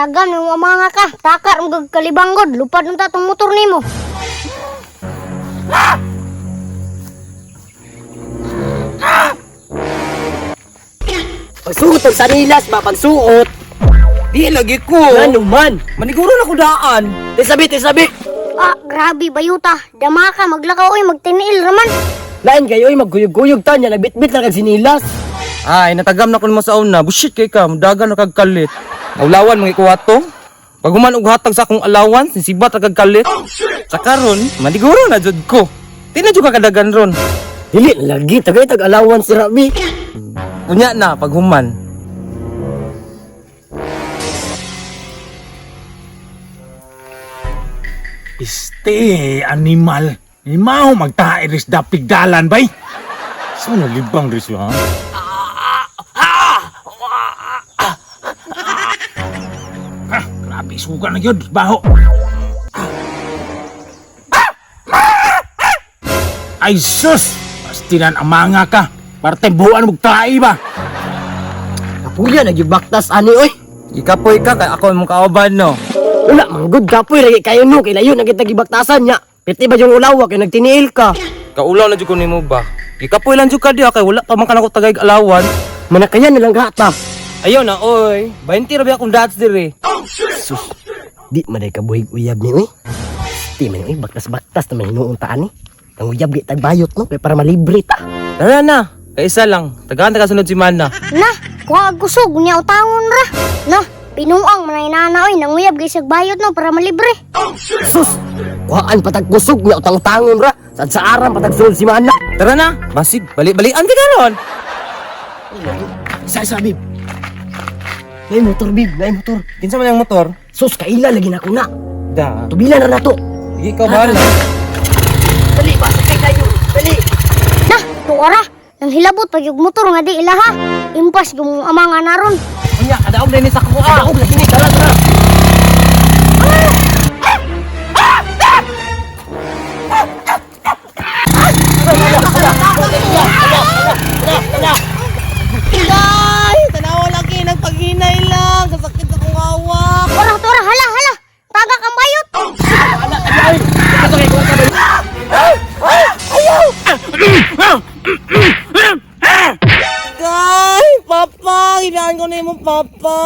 Tagam ni mo mga ka. Takar mo kalibangod. Lupad unta tong motor nimo. Pagsuot og sanilas ba pagsuot. Di lagi ko. Ngano man? Maniguro na ko daan. Tisabi, tisabi. Ah, grabe bayuta. Dama ka maglakaw oy, magtiniil raman. Lain kayo oy, magguyog-guyog ta nya nagbitbit lang kag sinilas. Ay, natagam na ko nimo sa una. Bullshit kay ka, mudagan na kag kalit. Naulawan mga ikuwato. Pag human og hatag sa akong allowance, nisibat ra kag kalit. Sa karon, maniguro na jud ko. Di na jud ka kadagan ron. Dili na lagi tagay tag allowance si Rabi. Unya na pag human. Este, animal. Imaw magtae ris dapig dalan bay. So nalibang ris ha? Ah, grabe suka na gyud baho. Ay sus! Pastinan amanga ka. Parte buwan magtae ba? Kapuya na gyud baktas ani oy. Ikapoy ka kay ako imong kauban no. Wala man gud kapoy lagi kayo no kay layo na kita gibaktasan nya. Piti ba yung ulawa kay nagtiniil ka? Kaulaw na jud ko nimo ba. Ikapoy lang jud ka diha kay wala pa man ka nako tagay allowance. Manakayan na lang gata. Ayaw na oy, 20 ra ba akong dats diri. Sus, di man day kabuhig uyab ni oy. Di man oy baktas-baktas na man hinuon ta ani. Ang uyab gi tagbayot no kay para malibre ta. Tara na, kaysa lang. Tagaan ta kasunod si Mana. Na, kuha og kusog unya utangon ra. Na, binuang manay nana oy, nanguyab gyud siya bayot no para malibre. Sus, kuhaan patag kusog nya utang-utangon ra. Sad sa aram patag sulod si mana. Tara na, basig bali-balian ka karon. Isa isa bib. Nay motor bib, nay motor. Kinsa man ang motor? Sus, kaila lagi na ko na. Da. Tubila na nato. Sige ka bahala. Dali ba sakay tayo. Dali. Na, tuara. Nang hilabot pa yung motor nga di ilaha. Impas yung ama nga naron. Unya, kadaog na ni sa kuha. Daog lagi ni tara tara. Ay, tanawa lagi, nagpaghinay lang. Kasakit akong hawak. Ora, tora, hala, hala. Tagak ang bayot. Ay, papa, hinaan ko na yung papa.